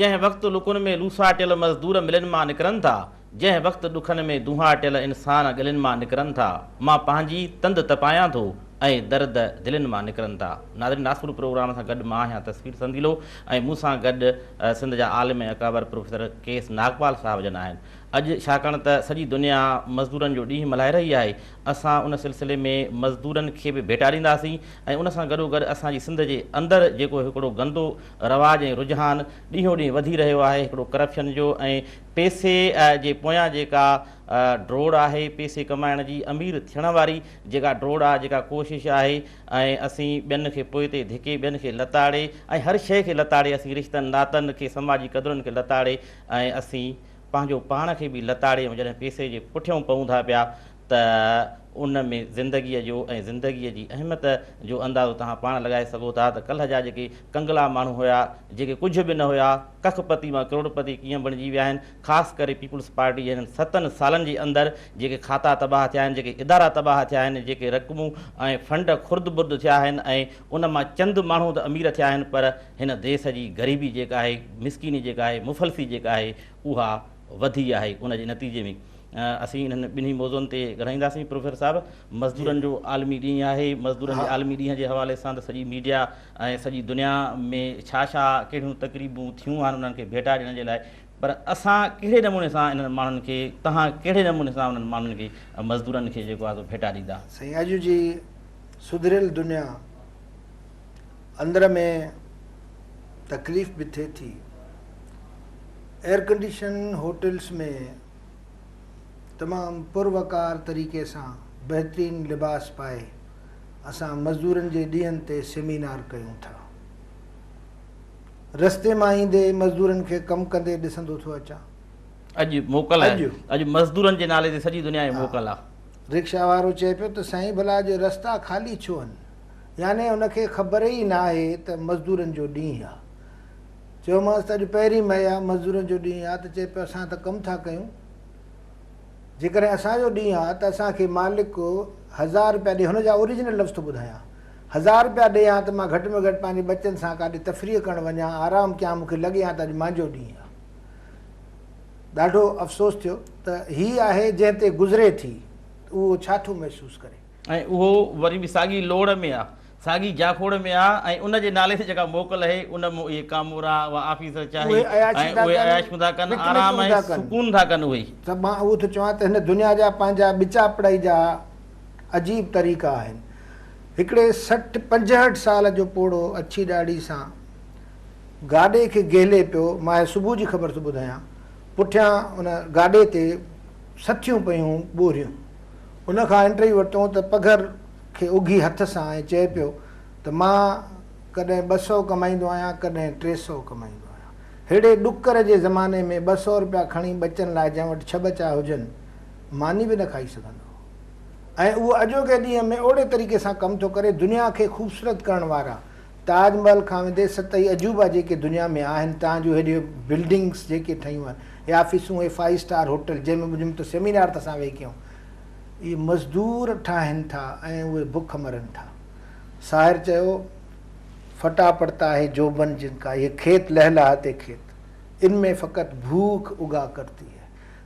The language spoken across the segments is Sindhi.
جنهن وقت لڪن ۾ لوساٽيل مزدور ملن مان نڪرن ٿا، جنهن وقت ڏکن ۾ دونهاٽيل انسان ڳلين مان نڪرن ٿا، مان پنهنجي تند تپايان ٿو ۽ درد دلين مان نڪرن ٿا. ناظرين ناسور پروگرام سان گڏ مان آهيان تصوير سنديلو ۽ مون سان گڏ سنڌ جا عالم ۽ اڪابر پروفيسر ڪي ايس ناگپال صاحب جن آهن. اڄ ڇاڪاڻ ته سڄي دنيا مزدورن جو ڏينهن ملهائي رهي آهي، اسان ان سلسلي ۾ مزدورن کي به ڀيٽا ڏينداسين ۽ ان سان گڏوگڏ اسان جي سنڌ جي اندر جيڪو هڪڙو گندو رواج ۽ رجحان ڏينهون ڏينهن وڌي رهيو آهي، هڪڙو ڪرپشن جو ۽ پئسي جي پويان جيڪا ڊوڙ آهي، پئسي ڪمائڻ جي امير ٿيڻ واري جيڪا ڊوڙ آهي، جيڪا ڪوشش آهي ۽ اسين ٻين کي پوئتي ڌڪي، ٻين کي لتاڙي ۽ هر شيء کي لتاڙي اسين رشتن ناتن کي، سماجي قدرن کي لتاڙي ۽ اسين پنهنجو پاڻ کي به لتاڙي ۽ جڏهن پئسي جي پٺيون پئون ٿا پيا ته ان ۾ زندگيء جو ۽ زندگيء جي اهميت جو اندازو توهان پاڻ لڳائي سگهو ٿا ته ڪلهه جا جيڪي ڪنگلا ماڻهو هيا، جيڪي ڪجهه به نه هيا، ڪک پتي مان ڪروڙ پتي ڪيئن بڻجي ويا آهن، خاص ڪري پيپلز پارٽي جي هنن ستن سالن جي اندر جيڪي کاتا تباهه ٿيا آهن، جيڪي ادارا تباهه ٿيا آهن، جيڪي رقمون ۽ فنڊ خرد برد ٿيا آهن ۽ ان مان چند ماڻهو ته امير ٿيا آهن پر هن ديس جي غريبي جيڪا آهي، مسڪيني جيڪا آهي، مفلسي جيڪا آهي اها وڌي آهي ان جي نتيجي ۾ اسين انهن ٻنهي موضوعن تي ڳالهائينداسين. پروفيسر صاحب مزدورن جو عالمي ڏينهن آهي، مزدورن جي عالمي ڏينهن جي حوالي سان ته سڄي ميڊيا ۽ سڄي دنيا ۾ ڇا ڇا ڪهڙيون تقريبون ٿيون آهن انهن کي ڀيٽا ڏيڻ جي لاء پر اسان ڪهڙي نموني سان انهن ماڻهن کي توهان ڪهڙي نموني سان انهن ماڻهن کي مزدورن کي جيڪو آهي سو ڀيٽا ڏيندا؟ سائين اڄ جي سڌريل دنيا اندر ۾ تڪليف به ٿئي ٿي. ايئر ڪنڊيشن هوٽلس ۾ تمام پروقار طريقي سان بهترين لباس پائي اسان مزدورن جي ڏينهن تي سيمينار ڪيون ٿا. رستي مان ايندي مزدورن کي ڪم ڪندي ڏسندو ٿو اچان. اڄ موڪل آهي. اڄ مزدورن جي نالي تي سڄي دنيا ۾ موڪل آهي. رڪشا وارو چئي پيو ته سائين ڀلا اڄ رستا خالي ڇو آهن؟ يعني هن کي خبر ئي ناهي ته مزدورن جو ڏينهن آ. چيومانس ته اڄ پهرين مئي آ، مزدورن جو ڏينهن آ ته چئي پيو اسان ته ڪم ٿا ڪيون. جيڪڏهن اسان جو ڏينهن آ ته اسان کي مالڪ هزار رپيا ڏي، هن جا اوريجنل لفظ ٿو ٻڌايان، هزار رپيا ڏي ها ته مان گهٽ ۾ گهٽ پنهنجي ٻچن سان ڪاڏي تفريح ڪرڻ وڃان، آرام ڪيان، مون کي لڳي ها ته اڄ مانجو ڏينهن آ. ڏاڍو افسوس ٿيو ته هي آهي جنهن تي گذري ٿي اهو ڇا ٿو محسوس ڪري. ۽ اهو وري به ساڳي لوڙ ۾ آ، ساڳي جاکوڙ ۾ آ ۽ ان جي نالي تي جيڪا موڪل اهي ان مان اهي ڪامورا اها آفيسر چاهي اهي عياشي ۽ ٿا اهي ڪن، عياشيون ٿا ڪن، آرام پڪنڪون ۽ ٿا ڪن. سڪون ٿا ڪن اهي. ته مان اهو ٿو چوان ته هن دنيا جا پنهنجا ٻچاپڙائي جا عجيب طريقا آهن. هڪڙي 60 65 سال جو پوڙهو اڇي ڏاڙهي سان گاڏي کي گهلي پيو، مان هي صبح جي خبر ٿو ٻڌايان، پٺيان ان گاڏي تي سٿيون پيون ٻوريون. ان کان انٽرويو ورتئون ته پگهر کي اگهي هٿ سان ۽ چئي پيو ته مان ڪڏهن 200 ڪمائيندو آهيان ڪڏهن 300 ڪمائيندو آهيان. ههڙي ڏڪر جي زماني ۾ 200 رپيا کڻي ٻچن لاء جنهن وٽ ڇهه ٻچا هجن ماني به نه کائي سگهندو هو ۽ اهو اڄوڪي ڏينهن ۾ اوڙي طريقي سان ڪم ٿو ڪري دنيا کي خوبصورت ڪرڻ وارا تاج محل کان ويندي ستئي عجوبا جيڪي دنيا ۾ آهن تان جون هيڏيون بلڊنگس جيڪي ٺهيون آهن هي آفيسون هي فائيو اسٽار هوٽل جنهن ۾ ٻڌم ته سيمينار ته اسان ويهي ڪيون اهي مزدور ٺاهن ٿا ۽ اهي بک مرن ٿا ساحر چيو ڦٽا پڙتا هي جوبن جن ڪا هي کيت لهلهاتي کيت ان ۾ فقط ڀوک اگا ڪرتي هي.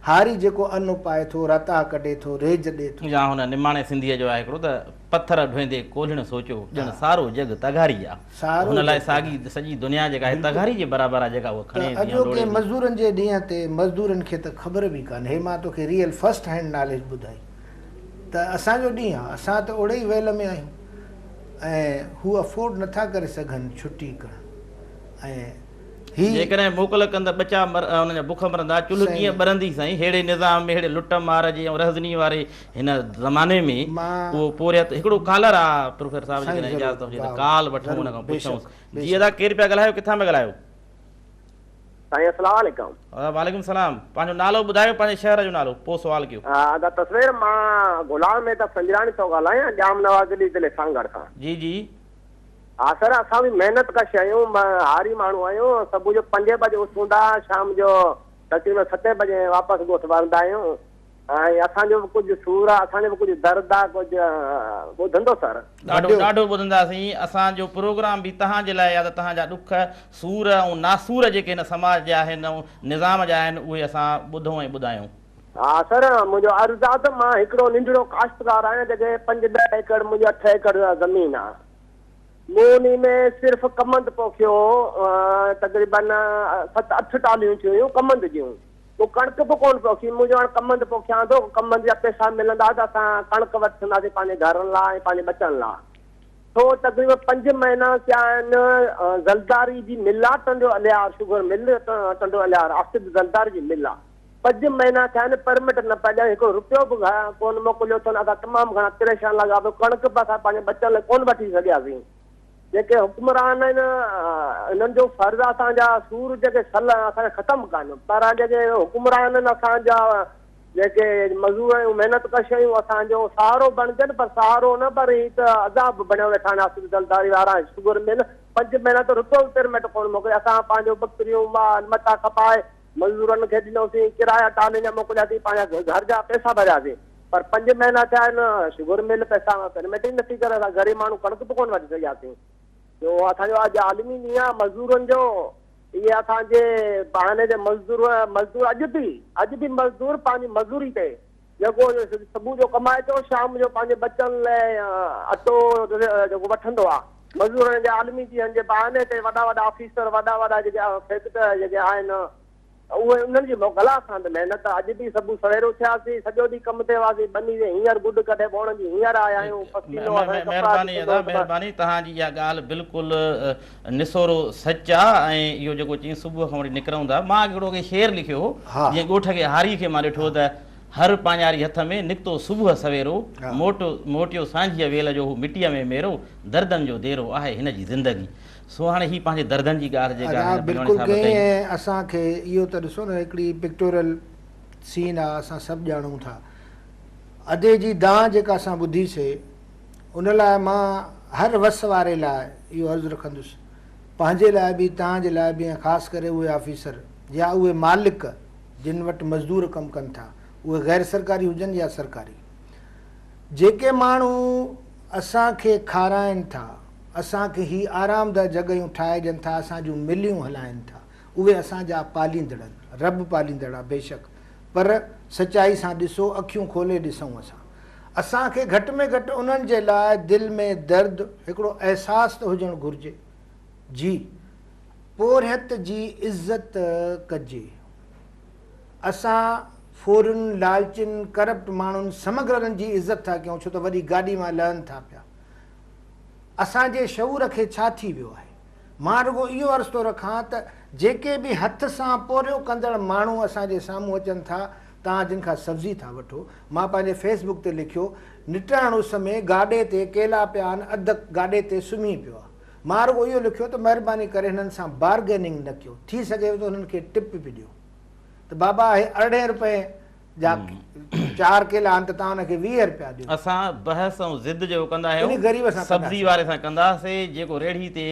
هاري جيڪو ان اپائي ٿو، راتاهه ڪڍي ٿو، ريج ڏي ٿو. يا هن نماڻي سنڌيء جو آهي هڪڙو ته پٿر ڍوئيندي ڪولهڻ سوچيو، ڄڻ سارو جڳ تغاري آ. سارو هن لاء جڳ ساڳي تغاري. سڄي دنيا جيڪا آهي تغاري جي برابر آ جيڪا هوء ته کڻي ٿي يا اڄوڪي ڊوڙي ٿي. مزدورن جي ڏينهن تي مزدورن کي ته خبر به ڪانهي. هي مان توکي ريئل فرسٽ هينڊ ناليج ٻڌائي ته اسان جو ڏينهن آ، اسان ته اوڙي ئي ويل ۾ آهيون ۽ هو افورڊ نٿا ڪري سگهن ڇٽي ڪرڻ ۽ هي. جيڪڏهن موڪل ڪن ته ٻچا انهن جا بک مرندا، چلهه ڪيئن ٻرندي سائين، ههڙي نظام ۾ ههڙي لٽ مار جي ۽ رهزني واري هن زماني ۾ اهو پورهيت هڪڙو ڪالر آ پروفيسر صاحب جيڪڏهن اجازت هجي ته ڪال وٺون ان کان پڇونس جي ادا ڪير پيا ڳالهايو ڪٿان پيا ڳالهايو. سائين اسلام عليڪم. وعليڪم السلام پنهنجو نالو ٻڌايو پنهنجي شهر جو نالو پوء سوال ڪيو. ادا تصوير مان غلام مهتاب سنجراڻي ٿو ڳالهايان ڄام نواز علي ضلعي سانگهڙ کان. جي جي. ها سر اسان به محنت ڪش آهيون هاري ماڻهو آهيون صبح جو پنجين بجي اٿون ٿا شام جو تقريبن ستين بجي واپس ڳوٺ ورندا آهيون ۽ اسان جو به ڪجهه سور آ، اسان جو به ڪجهه درد آ، ڪجهه ٻڌندو سر. ڏاڍو ڏاڍو ٻڌنداسين. اسان جو پروگرام به تهان جي لاء آ ته تهان جا ڏک، سور ۽ ناسور جيڪي هن سماج جا آهن ۽ نظام جا آهن اهي اسان ٻڌون ۽ ٻڌايون. ها سر منهنجو عرض آ ته مان هڪڙو ننڍڙو ڪاشتڪار آهيان جيڪي پنج ڏهه ايڪڙ منهنجي اٺ ايڪڙ زمين آ مون انهي ۾ صرف ڪمند پوکيو هو تقريبن ست اٺ ٽالهيون ٿيون هيون ڪمند جون مون ڪڻڪ به ڪونه پوکي، مون چيو هاڻ ڪمند پوکيان ٿو، ڪمند جا پئسا ملندا ته اسان ڪڻڪ وٺنداسين پنهنجي گهرن لاء ۽ پنهنجي ٻچن لاء. سو تقريبن پنج مهينا ٿيا آهن زلداري جي مل آ ٽنڊو الهيار شگر مل ٽنڊو الهيار آصف زلداري جي مل آ پنج مهينا ٿيا آهن پرمٽ نه پيا ڏين هڪڙو رپيو به ڪونه موڪليو اٿن اسان تمام گهڻا پريشان لڳا پيا ڪڻڪ به اسان پنهنجي ٻچن لاء ڪونه وٺي سگهياسين. جيڪي حڪمران آهن انهن جو فرض آهي اسان جا سور جيڪي سل اسان جا ختم ڪن پر جيڪي حڪمران آهن اسان جا جيڪي مزور آهيون محنت ڪش آهيون اسان جو سهارو بڻجن پر سهارو نه پر هي ته عذاب بڻيو ويٺا آهن آصف زرداري وارا شگر مل پنج مهينا ته رپيو به پيرميٽ ڪونه موڪلي اسان پنهنجو ٻڪريون مال متا کپائي مزورن کي ڏنوسين ڪرايا ٽالين جا موڪلياسين پنهنجا گهر جا پئسا ڀرياسين پر پنج مهينا ٿيا آهن شگر مل پئسا پيرميٽ ئي نٿي ڪري اسان غريب ماڻهو ڪڻڪ به ڪونه وٺي سگهياسين جو اسان جو اڄ عالمي ڏينهن آهي مزدورن جو اهي اسان جي بهاني تي مزدور مزدور اڄ به اڄ به مزدور پنهنجي مزوري تي جيڪو صبح جو ڪمائي ٿو شام جو پنهنجي ٻچن لاء اٽو جيڪو وٺندو آهي مزدورن جي عالمي ڏينهن جي بهاني تي وڏا وڏا آفيسر وڏا وڏا جيڪي فيڪٽر جيڪي آهن اهي انهن جي موڪل آ، اسان ته محنت اڄ به صبح سوير اٿياسين، سڄو ڏينهن ڪم تي هئاسين، ٻني تي هينئر گڏ ڪڍي ٻوڙن جي هينئر آيا آهيون، پسينو اسان جا ڪپڙا مهرباني ڏسندو ادا ته بس. مهرباني توهان جي اها ڳالهه بلڪل نسورو سچ آ ۽ اهو جيڪو چئين صبح کان وٺي نڪرون ٿا مان هڪڙو اڳي شعر لکيو هو جيئن ڳوٺ کي هاري کي مان ڏٺو ته هر پاڃاري هٿ ۾ نڪتو صبح سويرو موٽ موٽيو سانجهيء ويل جو هو مٽيء ۾ ميرو دردن جو ديرو آهي هن جي زندگي سو هاڻي هي پنهنجي دردن جي ڳالهه جيڪا ادا هن پنجواڻي بلڪل صاحب ڪئي. ڪئين ۽ اسان کي اهو ته ڏسو نه هڪڙي پڪٽورل سين آ اسان سڀ ڄاڻون ٿا ادي جي دانهن جيڪا اسان ٻڌي سي ان لاء مان هر وس واري لاء اهو عرض رکندس پنهنجي لاء به توهان جي لاء به ۽ خاص ڪري اهي آفيسر يا اهي مالڪ جن وٽ مزدور ڪم ڪن ٿا اهي غير سرڪاري هجن يا سرڪاري جيڪي ماڻهو اسان کي کارائن ٿا، اسان کي هي آرامده جڳهيون ٺاهي ڏين ٿا، اسان جون مليون هلائن ٿا، اهي اسان جا پاليندڙ آهن. رب پاليندڙ آهي بيشڪ، پر سچائي سان ڏسو، اکيون کولي ڏسون اسان. اسان کي گهٽ ۾ گهٽ انهن جي لاء دل ۾ درد، هڪڙو احساس ته هجڻ گهرجي. جي پورهيت جي عزت ڪجي. اسان ڦورن، لالچين، ڪرپٽ ماڻهن، سمگلرن جي عزت ٿا ڪيون ڇو ته وڏي گاڏي مان لهن ٿا پيا. اسان جي شعور کي ڇا ٿي ويو آهي؟ مان رڳو اهو عرض ٿو رکان ته جيڪي به هٿ سان پورهيو ڪندڙ ماڻهو اسان جي سامهون اچن ٿا، توهان جن کان سبزي ٿا وٺو، مان پنهنجي فيس بڪ تي لکيو، نٽهڻ اس ۾ گاڏي تي ڪيلا پيا آهن، اڌ گاڏي تي سمهي پيو آهي. مان رڳو اهو لکيو ته مهرباني ڪري هنن سان بارگيننگ نه ڪيو، ٿي سگهيو ته هنن کي ٽپ به ڏيو ته بابا اهي ارڙهين رپئي جا چار ڪيلا آهن ته توهان هن کي 20 رپيا ڏيو. اسان بحث ۽ ضد جيڪو ڪندا انهي آهيون غريب سان سبزي ڪنداسين. واري سان ڪنداسي جيڪو ريڙهي تي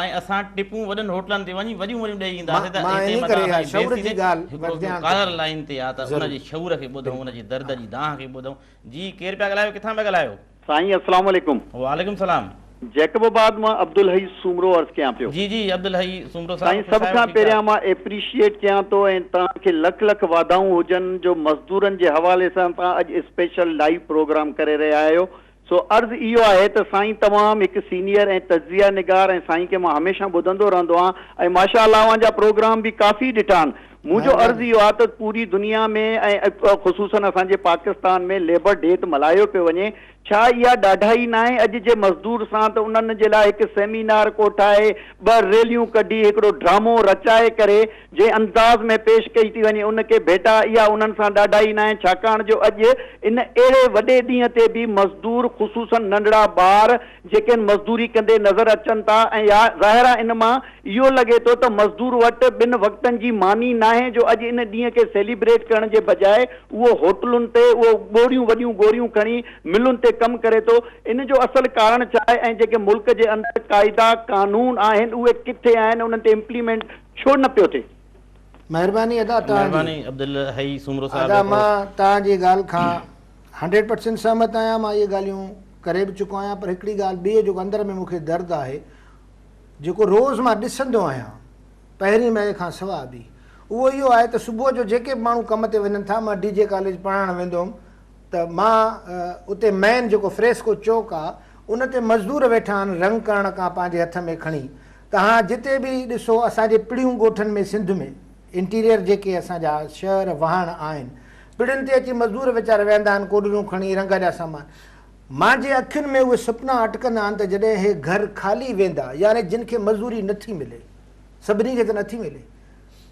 ۽ اسان ٽپون وڏن هوٽلن تي وڃي وڏيون وڏيون ڏئي اينداسي ته مان هتي انهي متان ڪري اها اسان جي شعور بيعزتي جي ٿئي ڳالهه هڪڙو ٻيو ورجايان ٿو ڪالر پيو. لائين تي آ ته ان ضرور جي شعور کي ٻڌون بلڪل ان جي درد جي دانهن کي ٻڌون جي ڪير پيا ڳالهايو ڪٿان پيا ڳالهايو. سائين السلام عليڪم. وعليڪم سلام. جيڪب آباد مان عبدالحئي سومرو عرض ڪيان پيو. جي جي عبدالحئي سومرو صاحب سائين خوش سڀ آهيو کان ٺيڪ آهيو. پهريان مان ايپريشيئيٽ ڪيان ٿو ۽ توهان کي لک لک واڌائون هجن جو مزدورن جي حوالي سان توهان اڄ اسپيشل لائيو پروگرام ڪري رهيا آهيو سو عرض اهو آهي ته سائين تمام هڪ سينيئر ۽ تجزيه نگار ۽ سائين کي مان هميشه ٻڌندو رهندو آهيان ۽ ماشاء الله اوهان جا پروگرام به ڪافي ڏٺا آهن منهنجو عرض مهرباني. اهو آهي ته پوري دنيا ۾ ۽ خصوصن اسان جي پاڪستان ۾ ليبر ڊي ته ملهايو پيو وڃي ڇا اها ڏاڍائي ناهي اڄ جي مزدور سان ته انهن جي لاء هڪ سيمينار ڪوٺائي ٻه ريليون ڪڍي هڪڙو ڊرامو رچائي ڪري جنهن انداز ۾ پيش ڪئي ٿي وڃي ان کي ڀيٽا اها انهن سان ڏاڍائي ناهي ڇاڪاڻ جو اڄ ان اهڙي وڏي ڏينهن تي به مزدور خصوصن ننڍڙا ٻار جيڪي ان مزدوري ڪندي نظر اچن ٿا ۽ ظاهر آهي ان مان اهو لڳي ٿو ته مزدور وٽ ٻن وقتن جي ماني ناهي جو اڄ ان ڏينهن کي سيليبريٽ ڪرڻ جي بجاء اهو هوٽلن تي اهو ٻوريون وڏيون گوريون کڻي ملن تي ڪم ڪري ٿو ان جو اصل ڪارڻ ڇا آهي ۽ جيڪي ملڪ جي اندر قاعدا قانون آهن اهي ڪٿي آهن انهن تي امپليمينٽ ڇو نه پيو ٿئي؟ مهرباني ادا توهان جي. مهرباني عبدالحئي سومرو صاحب ادا هڪڙو. مان توهان جي ڳالهه کان هنڊريڊ پرسينٽ سهمت آهيان مان اهي ڳالهيون ڪري به چڪو آهيان پر هڪڙي ڳالهه ٻي جيڪو اندر ۾ مون کي درد آهي جيڪو روز مان ڏسندو آهيان پهرين مئي کان سوا به اهو اهو آهي ته صبح جو جيڪي به ماڻهو ڪم تي وڃن ٿا مان ڊي جي ڪاليج پڙهائڻ ويندو هوم ته مان اتي مين جيڪو فريسڪو چوڪ آ ان تي مزدور ويٺا آهن رنگ ڪرڻ کان پنهنجي هٿ ۾ کڻي تهان جتي به ڏسو اسان جي پڙيون ڳوٺن ۾ سنڌ ۾ انٽيريئر جيڪي اسان جا شهر واهڻ آهن پڙين تي اچي مزدور ويچارا ويهندا آهن ڪوڏريون کڻي رنگ جا سامان مانجي اکين ۾ اهي سپنا اٽڪندا آهن ته جڏهن هي گهر خالي ويندا يعني جن کي مزوري نٿي ملي سڀني کي ته نٿي ملي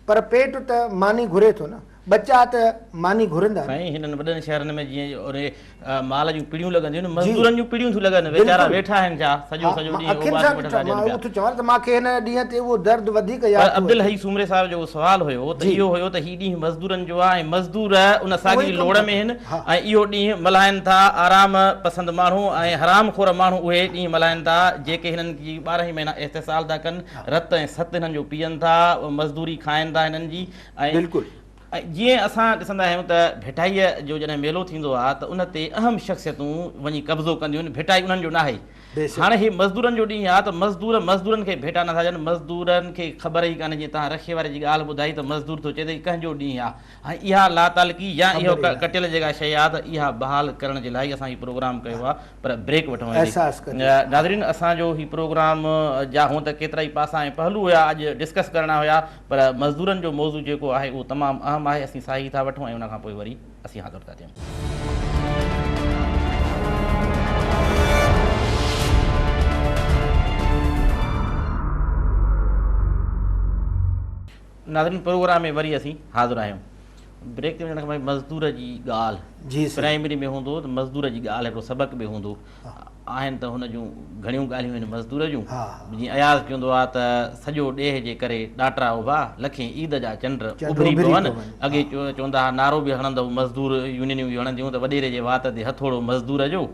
پر پيٽ ته ماني گهري ٿو نه، ٻچا ته ماني گهرندا نه. سائين هنن وڏن شهرن ۾ جيئن اهي مال جون پڙيون لڳنديون آهن، مزدورن جون پڙيون ٿيون لڳن، ويچارا ويٺا آهن ڇا سڄو سڄو ڏينهن اکين سان ڏٺو، مان اهو ٿو چوان ته مان کي هن ڏينهن تي اهو درد وڌيڪ ياد پر ٿو اچي. عبدالحئي سومري صاحب جو سوال هيو ته اهو هيو ته هي ڏينهن مزدورن جو آهي ۽ مزدور ان ساڳي لوڙ ۾ آهن ۽ اهو ڏينهن ملهائن ٿا آرام پسند ماڻهو ۽ حرام خور ماڻهو اهي ڏينهن ملهائن ٿا جيڪي هنن جي ٻارهن ئي مهينا استحصال ٿا ڪن رت ۽ ست هنن جو پيئن ٿا، مزدوري کائن ٿا هنن جي ۽ بلڪل. جيئن اسان ڏسندا آهيون ته ڀٽائيء جو جڏهن ميلو ٿيندو آهي ته ان تي اهم شخصيتون وڃي قبضو ڪنديون آهن، ڀٽائي انهن جو ناهي. بيشڪ. هاڻي هي مزدورن جو ڏينهن آهي ته مزدور مزدورن کي ڀيٽا نٿا ڏين، مزدورن کي خبر ئي ڪانهي جيئن توهان رکي واري جي ڳالهه ٻڌائي ته مزدور ٿو چئي ته هي ڪنهن جو ڏينهن آهي. ۽ اها لاتعلقي يا خبر اهو ئي ناهي. ڪٽيل جيڪا شيء آهي ته اها بحال ڪرڻ جي لاء ئي اسان هي پروگرام ڪيو آهي پر بريڪ وٺون هتي. احساس ڪجي. ناظرين اسان جو هي پروگرام جا هونء ته ڪيترائي پاسا ۽ پهلو هيا اڄ ڊسڪس ڪرڻا هيا پر مزدورن جو موضوع جيڪو آهي اهو تمام اهم آهي اسين ساهي ٿا وٺون ۽ ان کان پوء وري اسين حاضر ٿا ٿيون. ناظرين پروگرام ۾ وري اسين حاضر آهيون. بريڪ تي وڃڻ کان پوء مزدور جي ڳالهه جي سر. پرائمري ۾ هوندو ته مزدور جي ڳالهه هڪڙو سبق به هوندو آهن ته هن جون گهڻيون ڳالهيون آهن مزدور جون جيئن اياز چوندو آهي ته سڄو ڏيهه جي ڪري ڏاٽرا اڀا لکين عيد جا چنڊ اڀري پون اڳي چوندا هئا نعرو به هڻندو مزدور يونينيون به هڻنديون ته وڏيري جي وات تي هٿوڙو مزدور جو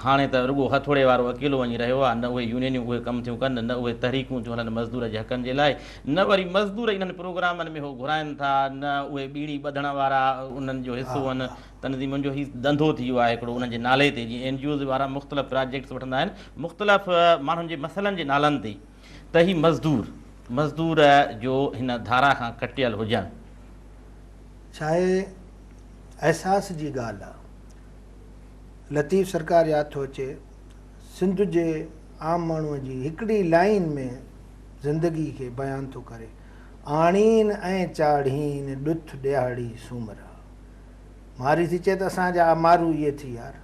هاڻي ته رڳو هٿوڙي وارو اڪيلو وڃي رهيو آهي، نه اهي يونينيون اهي ڪم ٿيون ڪن، نه اهي تحريڪون ٿيون هلن مزدور جي حقن جي لاء، نه وري مزدور انهن پروگرامن ۾ هو گهرائن ٿا، نه اهي ٻيڙي ٻڌڻ وارا انهن جو حصو آهن. تنظيمن جو هي ڌنڌو ٿي ويو آهي هڪڙو انهن جي نالي تي، جيئن اين جي اوز وارا مختلف پراجيڪٽس وٺندا آهن مختلف ماڻهن جي مسئلن جي نالن تي ته هي مزدور مزدور جو هن ڌارا کان ڪٽيل هجڻ. ڇاهي احساس جي ڳالهه آ. لطيف سرڪار ياد ٿو اچي، سنڌ جي عام ماڻهوء جي هڪڙي لائين ۾ زندگي کي بيان ٿو ڪري، آڻين ۽ چاڙهين ڏٿ ڏيهاڙي سومرا. مارئي ٿي چئي ته اسان جا مارو اهي ٿي يار.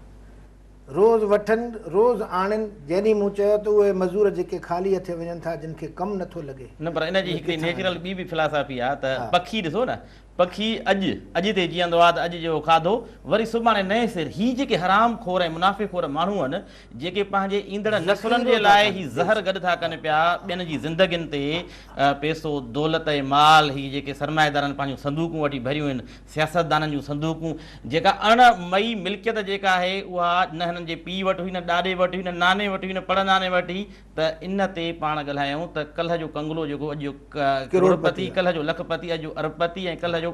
روز وٺن، روز آڻين، جنهن ڏينهن مون چيو ته اهي مزور جيڪي خالي هٿين وڃن ٿا، جن کي ڪم نٿو لڳي، نه پر ان جي اهي هڪڙي ڪٿان نيچرل آڻين؟ ٻي به فلاسافي آهي ته پکي ڏسو نه پکي اڄ، اڄ تي جيئندو آ ته اڄ جو کاڌو، وري سڀاڻي نئين سر. هي جيڪي حرام خور ۽ منافعي خور ماڻهو آهن، جيڪي پنهنجي ايندڙ نسلن جي ذخيرو ٿا لاء ڪن، هي زهر گڏ ٿا ڪن پيا، ٻين جي زندگين تي پئسو، دولت ۽ مال، هي جيڪي سرمائيدارن پنهنجون صندوقون وٺي ڀريون آهن، سياستدانن جون صندوقون، جيڪا اڻ مئي ملڪيت جيڪا آهي، اها نه هنن جي پيء وٽ هئي، نه ڏاڏي وٽ هئي، نه ناني وٽ هئي، نه پڙ ناني وٽ هئي، ته ان تي پاڻ ڳالهايائون ته ڪلهه جو ڪنگلو جيڪو اڄ جو ڪروڙپتي، ڪلهه جو لکپتي اڄ جو اربپتي ۽ ڪلهه جو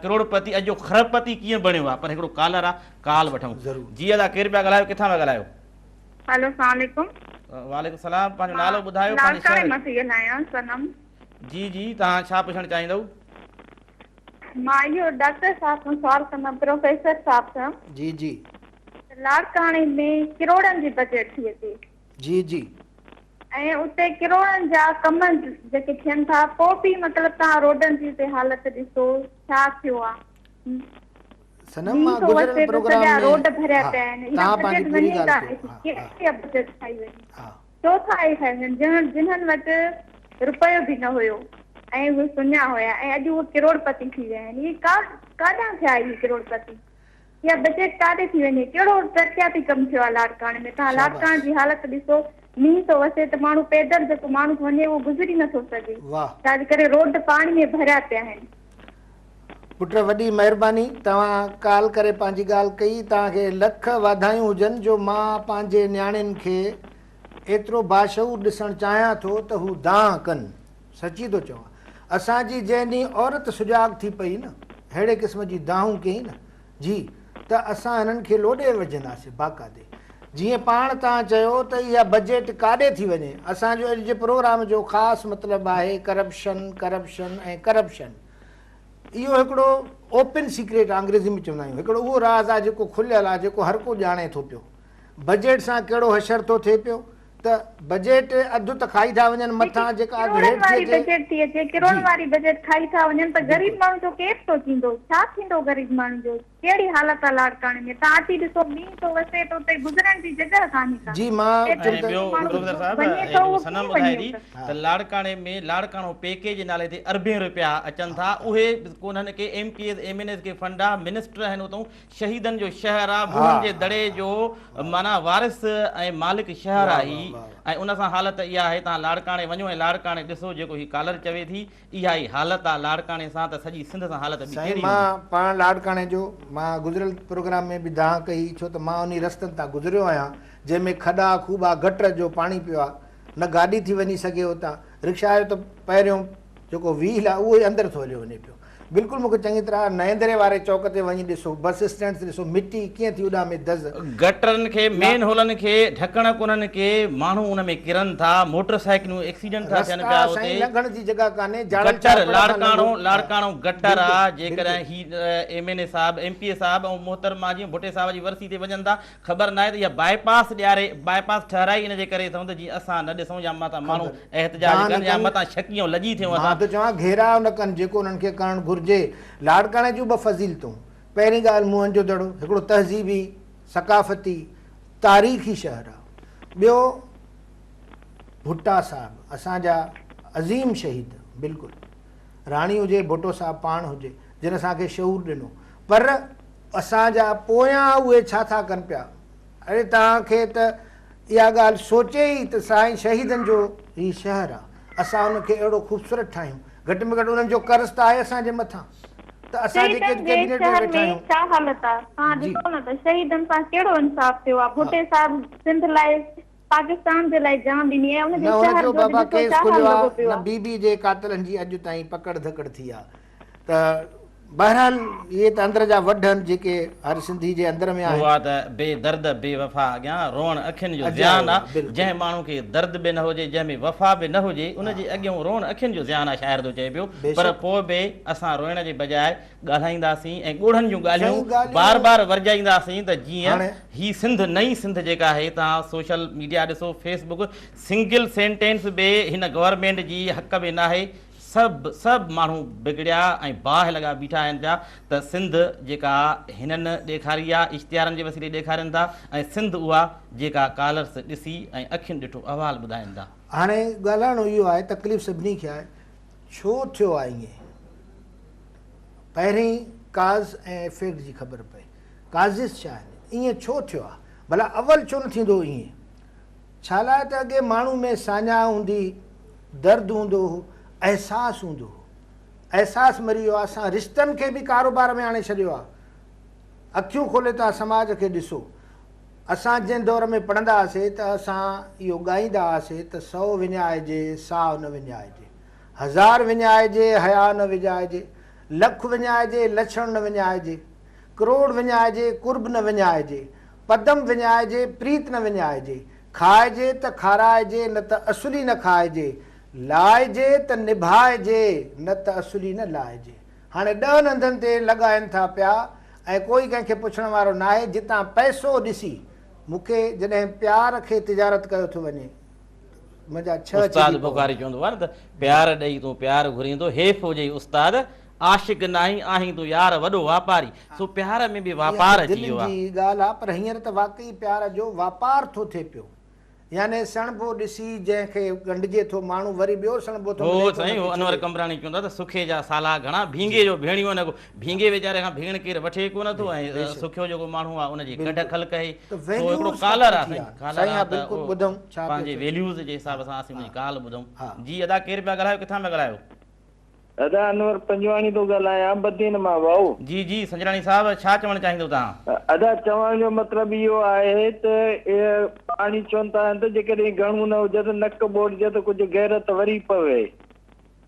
ڪروڙپتي اڄ جو خربپتي ڪيئن بڻيو آهي پر هڪڙو ڪالر آهي ڪال وٺون. جي ادا ڪير پيا ڳالهايو ڪٿان پيا ڳالهايو؟ هلو اسلام عليڪم. وعليڪم السلام پنهنجو مان نالو ٻڌايو پنهنجي لاڙڪاڻي شهر. مان ٿي ڳالهايان صنم. جي جي توهان ڇا پڇڻ چاهيندؤ؟ مان اهو ڊاڪٽر صاحب کان سوال ڪندم پروفيسر صاحب کان. جي جي. ته لاڙڪاڻي ۾ ڪروڙن جي بجيٽ ٿئي ٿي. جي جي. ۽ اتي ڪروڙن جا ڪم جيڪي ٿين ٿا پوء به مطلب توهان روڊن جي اتي حالت ڏسو ڇا ٿيو آ صنم مينهن مان ٿو گذريل وسي ته پروگرام سڄا ۾ روڊ ڀريا ها پيا آهن اها توهان پنهنجي بجيٽ پوري وڃي ڳالهه ڪيو ڪاڏي ها ڪير ها اها بجيٽ کائي وڃي ها. ڇو ٿا اهي کائي وڃن جنهن جنهن وٽ رپيو به نه هيو ۽ اهي سڃا هيا ۽ اڄ اهي ڪروڙپتي ٿي ويا آهن اهي ڪا ڪاڏانهن ٿيا اهي ڪروڙپتي اها بجيٽ ڪاڏي ٿي وڃي؟ ڪهڙو ترقياتي ڪم ٿيو آهي لاڙڪاڻي ۾؟ توهان شاباش. لاڙڪاڻي جي حالت ڏسو، مينهن ٿو وسي ته ماڻهو پيدل جيڪو ماڻهو ٿو وڃي اهو گذري نه ٿو سگهي، واھ. ڇا جي ڪري روڊ پاڻي ۾ ڀريا پيا آهن. پٽ وڏي مهرباني توهان ڪال ڪري پنهنجي ڳالهه ڪئي توهان کي لک واڌايون هجن جو مان پنهنجي نياڻين کي ايترو باشعور ڏسڻ چاهيان ٿو ته هو دانهن ڪن سچي ٿو چوان اسان جي جنهن ڏينهن عورت سجاڳ ٿي پئي نه، ههڙي قسم جي دانهون ڪيائين نه جي ته اسان هنن کي لوڏي وجهنداسين باقاعدي. جيئن پاڻ توهان چيو ته اها بجيٽ ڪاڏي ٿي وڃي. اسان جو اڄ جي پروگرام جو خاص مطلب آهي ڪرپشن، ڪرپشن ۽ ڪرپشن. اهو هڪڙو اوپن سيڪريٽ انگريزي ۾ چوندا آهيون، هڪڙو اهو راز آهي جيڪو کليل آهي، جيڪو هر ڪو ڄاڻي ٿو پيو. بجيٽ سان ڪهڙو حشر ٿو ٿئي پيو ته بجيٽ اڌ ته کائي ٿا وڃن جيڪي مٿان جيڪا اڌ ڪروڙن هيٺ ٿي واري اچي بجيٽ ٿي اچي ڪروڙن جي واري بجيٽ کائي ٿا وڃن ته غريب بلڪل. ماڻهو جو ڪير سوچيندو ڇا ٿيندو غريب ماڻهو جو ڪهڙي حالت آ لاڙڪاڻي ۾ تان اچي ڏسو مينهن ٿو وسي ته اتي گذرڻ جي جڳهه ڪانهي ڪا جي مان ايترو ۽ چون ته ٻيو ماڻهو پروفيسر صاحب وڃي ۽ ٿو جيڪو اهو صنم ڪيئن ٻڌائي وڃي ٿي اتي. ته لاڙڪاڻي ۾ لاڙڪاڻو پيڪيج جي نالي تي اربين رپيا اچن ٿا اهي ڪونهن ڪي M P As M N As ڪي فنڊ آ منسٽر آهن اتون شهيدن جو شهر آ، موهن جي دڙي جو معنيٰ وارث ۽ مالڪ شهر آ هي ۽ ان سان حالت اها آهي توهان لاڙڪاڻي وڃو ۽ لاڙڪاڻي ڏسو جيڪو هي ڪالر چوي ٿي اها ئي حالت آ لاڙڪاڻي سان ته سڄي سنڌ سان حالت ٻي سائين ڪهڙي مان هوندي. پاڻ لاڙڪاڻي جو مان گذريل پروگرام ۾ به دانهن ڪئي ڇو ته مان انهي رستن تان گذريو آهيان جنهن ۾ کڏا کوٻا گٽر جو پاڻي پيو آ نه گاڏي ٿي وڃي سگهي اتان رڪشا جو ته پهريون جيڪو ويل آ اهو ئي اندر ٿو هليو وڃي پيو. بلڪل مونکي چڱي طرح نئين دري واري چوڪ تي وڃي ڏسو بس اسٽينڊ تي ڏسو مٽي ڪيئن ٿي اڏامي دز. گٽرن کي مين هولن کي ڍڪڻ ڪونهن ڪي ماڻهو ان ۾ ڪرن ٿا موٽر سائيڪلون ايڪسيڊنٽ ٿا ٿين رستا پيا سائين اتي لنگهڻ جي جڳهه ڪانهي جاڙل گٽر چاپڙ کان لاڙڪاڻو لنگهو لاڙڪاڻو گٽر بلڪل آ بلڪل. جيڪڏهن هي ايم اين اي صاحب ايم پي اي صاحب ۽ محترمه جيئن ڀٽي صاحب جي ورسي تي وڃن ٿا خبر ناهي ته اها باء پاس ڏياري باء پاس ٺهرائي ان جي ڪري اٿئون ته جيئن اسان نه ڏسون يا متان ماڻهو خبر احتجاج دانهن ڪن يا ڪن. متان شڪي ۽ لڄي ٿيون مان اسان. ٿو چوان گهيراء نه ڪن جيڪو انهن کي ڪرڻ گهرجي. لاڙڪاڻي جون ٻه فضيلتون. پهرين ڳالهه موهن جو دڙو هڪڙو تهذيبي، ثقافتي، تاريخي شهر آ. ٻيو ڀٽا صاحب اسان جا عظيم شهيد بلڪل راڻي هجي ڀٽو صاحب پاڻ هجي جن اسان کي شعور ڏنو پر اسان جا پويان اهي ڇا ٿا ڪن پيا؟ اڙي توهان کي ته اها ڳالهه سوچي ئي ته سائين شهيدن جو هي شهر آ، اسان ان کي اهڙو خوبصورت ٺاهيون، گهٽ ۾ گهٽ انهن جو قرض ته آهي اسان جي مٿان ته اسان جيڪي شهيدن اڄ جي ڪيبينيٽ ۾ شهر ويٺا ۾ آهيون. ڇا حالت آ، توهان جي. ڏسو نه ته شهيدن سان ڪهڙو انصاف ٿيو آ، ها. ڀٽي صاحب سنڌ لاء پاڪستان جي لاء جان ڏني ۽ ان جي نه هن شهر جو جو به بابا ڏسو ڪيس ڇا حال کليو آ لڳو پيو نه آ. بي بي جي قاتلن جي اڄ تائين پڪڙ ڌڪڙ ٿي آ ته بهرحال اهي ته اندر جا وڍ آهن جيڪي هر سنڌي جي اندر ۾ آهن. اها ته بي درد بي وفا اڳيان روئڻ اکين جو زيان اجايو آ. آ بلڪل. جنهن ماڻهو کي درد به نه هجي جنهن ۾ وفا به نه هجي ان جي اڳيون روئڻ اکين جو زيان آ شاعر ٿو چئي پيو پر بيشڪ. پوء به اسان روئڻ جي بجاء ڳالهائينداسين ۽ ڳوڙهن جون سائين ڳالهيون ڳالهيون بار بار ورجائينداسين ته جيئن هاڻي. هي سنڌ نئين سنڌ جيڪا آهي توهان سوشل ميڊيا ڏسو فيس بڪ سنگل سينٽينس به هن گورنمينٽ جي حق ۾ ناهي سڀ سڀ ماڻهو بگڙيا ۽ باهه لڳا بيٺا آهن پيا ته سنڌ جيڪا هنن ڏيکاري آ اشتهارن جي وسيلي ڏيکارين ٿا ۽ سنڌ اها جيڪا ڪالرس ڏسي ۽ اکين ڏٺو احوال ٻڌائين ٿا. هاڻي ڳالهائڻو اهو آهي تڪليف سڀني کي آهي ڇو ٿيو آهي ائين پهرين ڪاز ۽ افيڪٽ جي خبر پئي ڪازز ڇا آهن ائين ڇو ٿيو آهي ڀلا اول ڇو نه ٿيندو هو ائين ڇالاء ته اڳي ماڻهو ۾ ساڃاهه هوندي هئي، درد هوندو هو، احساس هوندو هو. احساس مري ويو آهي، اسان رشتن کي به ڪاروبار ۾ آڻي ڇڏيو آهي. اکيون کولي توهان سماج کي ڏسو. اسان جنهن دور ۾ پڙهندا هئاسي ته اسان اهو ڳائيندا هئاسي ته سئو وڃائجي ساهه نه وڃائجي، هزار وڃائجي حياء نه وڃائجي، لک وڃائجي لڇڻ نه وڃائجي، ڪروڙ وڃائجي قرب نه وڃائجي، پدم وڃائجي، پريت نه وڃائجي، کائجي ته کارائجي، نه ته اصل ئي نه کائجي، لائجي ته نڀائجي، نه ته اصل ئي نه لائجي. هاڻي ڏهن هنڌن تي لڳائين ٿا پيا ۽ ڪوئي ڪنهن کي پڇڻ وارو ناهي، جتان پئسو ڏسي مون کي جڏهن پيار کي تجارت ڪيو ٿو وڃي، منهنجا ڇهه استاد ڇڄي پون بخاري ٿا. چوندو آهي نه ته پيار ڏئي تون پيار گهرين ٿو، حيف هجئي استاد، عاشق ناهين آهين تون يار وڏو واپاري سو پيار ۾ به اها واپار ته اچي دلين ويو آ. جي ڳالهه آ پر هينئر ته واقعي پيار جو واپار ٿو ٿئي پيو يعني سڻڀو ڏسي جنهن کي ڳنڍجي ٿو ماڻهو وري ٻيو سڻڀو ٿو هو ملي ته ان سائين کي هو انور ڇڏي. قمبراڻي چوندو آ ته سکي جا سالا گهڻا ڀينگي جو ڀيڻيون نه ڪو ڀينگي ويچاري کان ڀيڻ ڪير وٺي ڪونه ٿو ۽ بيشڪ سکيو جيڪو ماڻهو آ ان جي ڪڍ بلڪل خلق اهي ته سو هڪڙو ويليوز ڪالر ختم آ ٿي سائين آ ڪالر سائين آ ها ته بلڪل اهو ٻڌم ڇا پيو پنهنجي چئي. ويليوز جي ها حساب سان اسين ان ها جي ڳالهه ٻڌون ها. جي ادا ڪير پيا ڳالهايو ڪٿان پيا ڳالهايو. ادا انور پنجواڻي ٿو ڳالهايان بدين مان ڀائو. جي جي سنجراڻي صاحب ڇا چوڻ چاهيندو توهان. ادا چوڻ جو مطلب اهو آهي ته پاڻي چون ٿا ته جيڪڏهن گهڻو نه هجي ته نڪ ٻوڙجي ته ڪجهه غيرت وري پوي.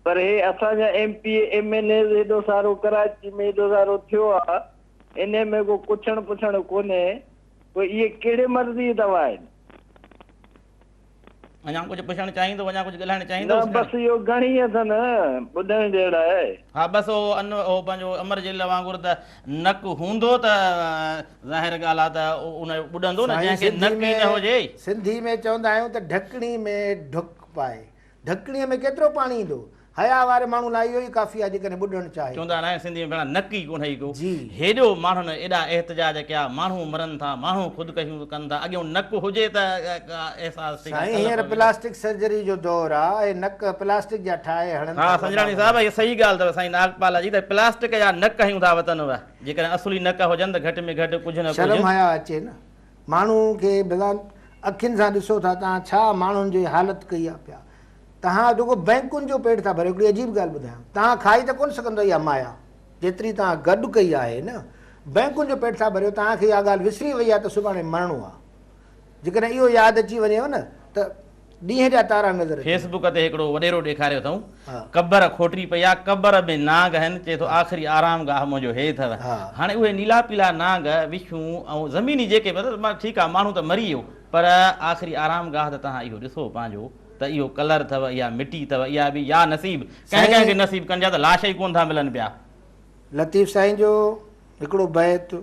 پر هي اسان جا M P A M N As هيڏو سارو ڪراچي ۾ هيڏو سارو ٿيو آ انهي ۾ ڪو ڪڇڻ پڇڻ ڪونهي پوء اهي ڪهڙي مرض جي دوا آهن. اڃا ڪجهه پڇڻ چاهيندو اڃا ڪجهه ڳالهائڻ چاهيندو نه بس اهو گهڻي اٿن ٻڌڻ جهڙا آهي. ها بس اهو ان اهو پنهنجو امر جليل وانگر ته نڪ هوندو ته ظاهر ڳالهه آ ته ان جو ٻڏندو نه سائين جنهن کي سنڌي نڪ ۾ ئي نه هجي. سنڌي ۾ چوندا آهيون ته ڍڪڻي ۾ ڍڪ پائي ڍڪڻيء ۾ ڪيترو پاڻي ايندو؟ حياء واري ماڻهو لاء اهو ئي ڪافي آهي جيڪڏهن ٻڏڻ چاهي. چوندا آهن سنڌي ۾ ڀيڻا نڪ ئي ڪونهي ڪو. جي. هيڏو ماڻهن ايڏا احتجاج ڪيا، ماڻهو مرن ٿا، ماڻهو خودڪشيون ڪن ٿا، اڳيون نڪ هجي ته ڪا احساس ٿئي ڪا سائين ڪل هينئر پوي. پلاسٽڪ سرجري جو دور آ، اهي نڪ پلاسٽڪ جا ٺاهي هڻن ها ٿا وڏا سنجراڻي وڏا. صاحب اهي صحيح ڳالهه اٿو سائين ناگپال جي ته پلاسٽڪ جا نڪ هنيون ٿا وتن اهي جيڪڏهن اصلي نڪ هجن ته گهٽ ۾ گهٽ ڪجهه نه شرم ڪجهه. حياء اچي نه ماڻهو کي ڀلا اکين سان ڏسو ٿا توهان ڇا ماڻهن جي حالت ڪئي آ پيا توهان رڳو بئنڪن جو پيٽ ٿا ڀريو هڪڙي عجيب ڳالهه ٻڌايان توهان کائي ته ڪونه سگهندو اها مايا جيتري توهان گڏ ڪئي آهي نه بئنڪن جو پيٽ ٿا ڀريو توهان کي اها ڳالهه وسري وئي آهي ته سڀاڻي مرڻو آهي جيڪڏهن اهو ياد اچي وڃيو نه ته ڏينهن جا تارا نظر اچي فيس بڪ تي هڪڙو وڏيرو ڏيکاريو اٿئون قبر کوٽي پئي آ قبر ۾ نانگ آهن چئي ٿو آخري آرام گاهه منهنجو هي اٿو هاڻي اهي نيلا پيلا نانگ وڇون ۽ زميني جيڪي به ٺيڪ آ ماڻهو ته مري ويو پر آخري آرام گاهه ته توهان اهو ڏسو پنهنجو ته اهو ڪلر اٿو اها مٽي اٿو اها به يا نصيب ڪنهن ڪنهن کي نصيب ڪن جا ته لاش ئي ڪونه ٿا ملن پيا. لطيف سائين جو هڪڙو بيت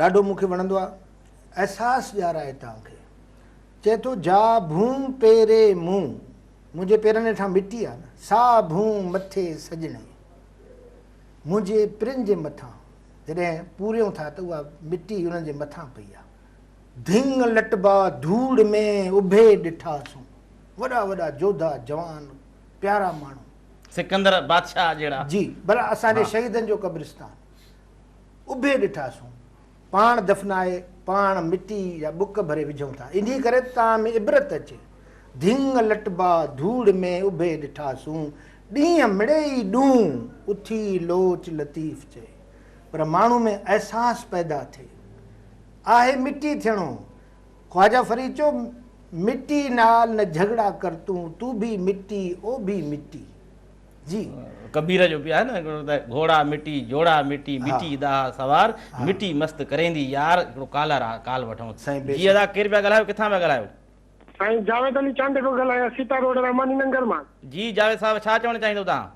ڏاڍو مون کي وڻندو آ احساس ڏيارائي توهان کي چئي ٿو جا ڀون پيري مون منهنجي پيرن هيٺان مٽي آ نه سا ڀون مٿي سڄڻي منهنجي پرن جي مٿان جڏهن پوريون ٿا ته اها مٽي انهن جي مٿان پئي آ ڌڱ لٽبا ڌوڙ ۾ اڀي ڏٺاسون. وڏا وڏا جوڌا جوان پيارا ماڻهو. سڪندر بادشاهه جهڙا. جي ڀلا اسان جي شهيدن جو قبرستان اڀي ڏٺاسون. پاڻ دفنائي پاڻ مٽي جا ٻڪ ڀري وجهون ٿا. انهي ڪري ته توهان ۾ عبرت اچي. ڌڱ لٽبا ڌوڙ ۾ اڀي ڏٺاسون. ڏينهن مڙئي ڏون اٿي لوچ لطيف چئي. پر ماڻهو ۾ احساس پيدا ٿئي. آهي مٽي ٿيڻو. خواجه فريد چيو، مٽي نال نه جهڳڙا ڪر تون، تون ڀي مٽي او ڀي مٽي. جي. ڪبير جو به آهي نه هڪڙو ته گهوڙا مٽي، جوڙا مٽي، مٽي ڏاها سوار، مٽي مست ڪريندي يار. هڪڙو ڪالر آ، ڪال وٺون. سائين جي بيشڪ. ادا ڪير پيا ڳالهايو ڪٿان پيا ڳالهايو؟ سائين جاويد علي چانڊيو پيو ڳالهايان سيتا روڊ رحماني ننگر مان. جي جاويد صاحب ڇا چوڻ چاهيندو توهان؟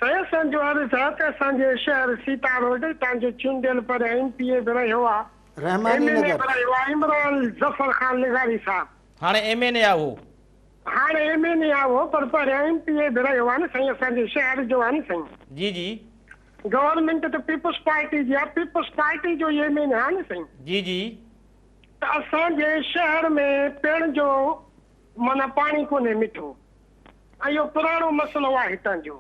سائين اسان جو عرض آ ته اسان جي شهر سيتا روڊ تان جو چونڊيل پر ايم پي اي به رهيو آ رحماني ايم اين اي نگر. به رهيو آ عمران ظفر خان لغاري صاحب. هاڻي ايم اين اي آ اهو. هاڻي ايم اين اي آ اهو پر پهريان ايم پي اي به رهيو آ نه سائين اسان جي شهر جو آ نه سائين. جي جي. گورنمينٽ ته پيپلز پارٽي جي آ پيپلز پارٽي جو ئي ايم اين اي آ نه سائين. جي جي. ته اسان جي شهر ۾ پيئڻ جو معنيٰ پاڻي ڪونهي مٺو ۽ اهو پراڻو مسئلو آهي هتان جو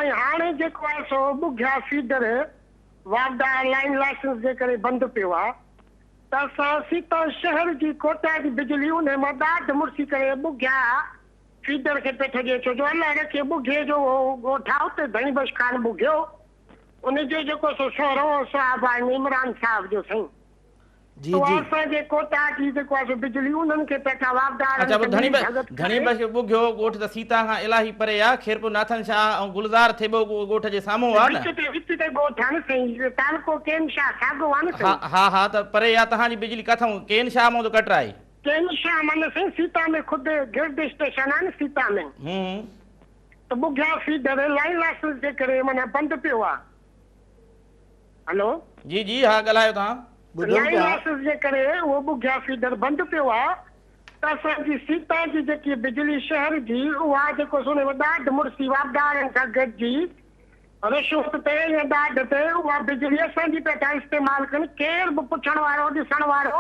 ۽ هاڻي جيڪو آهي سو ٻگهيا فيڊر واپڊا لائين لائسنس جي ڪري بند پيو آهي ته اسان سيتا شهر جي ڪوٽا جي بجلي انهي مان ڏاڍ مڙسي ڪري ٻگهيا فيڊر کي پيٺ ڏئي ڇو جو الله رکي ٻگهي جو اهو ڳوٺ آهي اتي ڌڻي بخش خان ٻگهيو ان جو جيڪو سو سهرو صاحب آهن عمران صاحب جو سائين. جي تو جي. اسان جي ڪوٽا جي جيڪو آهي سو بجلي انهن کي پيٺا واپڊارن اچا کي پوء ڌڻي ملي ڀڳت ڌڻي ڪري. بخش ٻگهيو ڳوٺ ته سيتا کان الاهي پري آ خيرپور ناٿن شاهه ۽ گلزار ٿيٻو ڳوٺ جي سامهون آ نه. وچ تي وچ تي ڳوٺ آ نه سائين تعلقو ڪين شاهه ساڳو آ نه ها سائين. ها ها ته پري آ تهان جي بجلي ڪاٿئون ڪين شاهه مان ته ڪٽرائي. ڪين شاهه مان نه سائين سيتا ۾ خود گرڊ اسٽيشن آ نه سيتا ۾. هون. ته ٻگهيا فيڊر لائين لاسز جي ڪري معنيٰ بند پيو آ. هلو. جي جي ها ڳالهايو توهان. ٻڌون لائين پيا. لاسز جي ڪري اهو ٻگهيا فيڊر بند پيو آ ته اسان جي سيتا جي جيڪي بجلي شهر جي اها جيڪو سو ان ڏاڍ مڙسي واپڊارن سان گڏجي رشوت تي يا ڏاڍ تي اها بجلي اسان جي پيا ٿا استعمال ڪن ڪير به پڇڻ وارو ڏسڻ وارو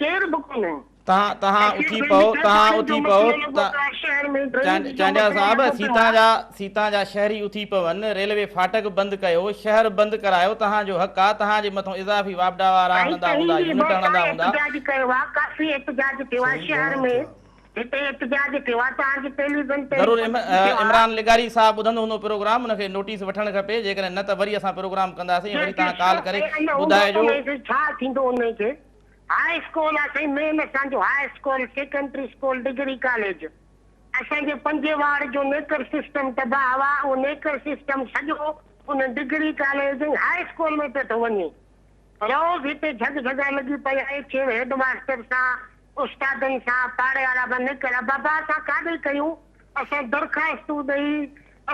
ڪير به ڪونهي. تهان تهان اٿي پئو تهان اٿي پئو چانڊيا صاحب سيتان جا سيتان جا شهري اٿي پون ريلوي ڦاٽڪ بند ڪيو شهر بند ڪرايو تهان جو حق آ تهان جي مٿون اضافي واپڊا وارا هڻندا هوندا يونٽ هڻندا هوندا. ضرور عمران لغاري صاحب ٻڌندو هوندو پروگرام ان کي نوٽيس وٺڻ کپي جيڪڏهن نه ته وري اسان پروگرام ڪنداسين وري تهان ڪال ڪري ٻڌائجو. هاء اسڪول آ سائين مين اسان جو high school, secondary school, degree college اسان جي پنجين وارڊ جو نيڪر سسٽم تباهه آ، اهو نيڪر سسٽم سڄو ان ڊگري ڪاليج ۽ هاء اسڪول ۾ پيو ٿو وڃي. روز هتي جهڳ جهڳا لڳي پئي آهي، چيف هيڊ ماستر سان، استادن سان، پاڙي وارا به نيڪر بابا اسان ڪاڏي ڪيون، اسان درخواستون ڏئي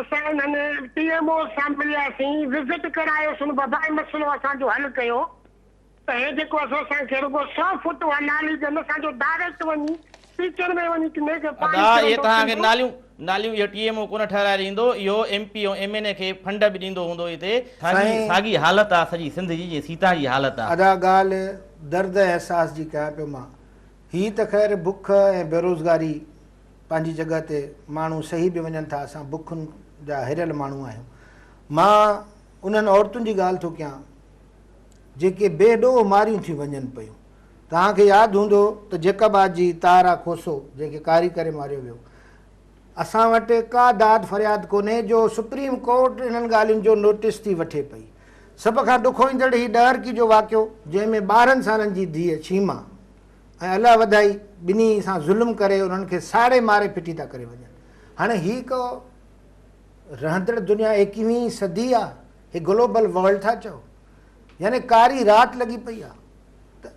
اسان انهن ٽي ايم اوز سان ملياسين، وزٽ ڪرايوسون بابا هي مسئلو اسان جو حل ڪيو. ته هي جيڪو اسان سان کي رڳو سو فوٽ اها نالي ڏين اسان جو ڊائريڪٽ وڃي پيچر ۾ وڃي ڪنهن کي پاڻي ادا اهي ڪرندو توهان کي ٿيندو. ناليون ناليون اهو ٽي ايم او ڪونه ٺهرائي ڏيندو اهو ايم پي ۽ ايم اين اي کي فنڊ به ڏيندو هوندو هتي ساڳي سائين. ساڳي حالت آ سڄي سنڌ جي جيئن سيتا جي حالت آ. ادا ڳالهه درد ۽ احساس جي ڪيان پيو مان هي ته خير بک ۽ بيروزگاري پنهنجي جڳهه تي ماڻهو سهي به وڃن ٿا اسان بکن جا هريل ماڻهو آهيون مان انهن عورتن جي ڳالهه ٿو ڪيان جيڪي بي ڏوهه ماريون ٿيون وڃن پيون. توهان کي ياد هوندو ته جيڪب آباد جي طاهره کوسو جنهن کي ڪاري ڪري ماريو ويو. اسان وٽ ڪا داد فرياد ڪونهي جو سپريم ڪورٽ انهن ڳالهين جو نوٽيس ٿي وٺي پئي. سڀ کان ڏکوئيندڙ هي ڏهرڪي جو واقعو جنهن ۾ 12 سالن جي ڌيء شيما ۽ الله وڌائي ٻنهي سان ظلم ڪري انهن کي ساڙي ماري ڦٽي ٿا ڪري وڃن. هاڻي هي ڪو رهندڙ دنيا ايڪويهين صدي آ، هي گلوبل ورلڊ ٿا چئو. يعني ڪاري رات لڳي پئي آ ته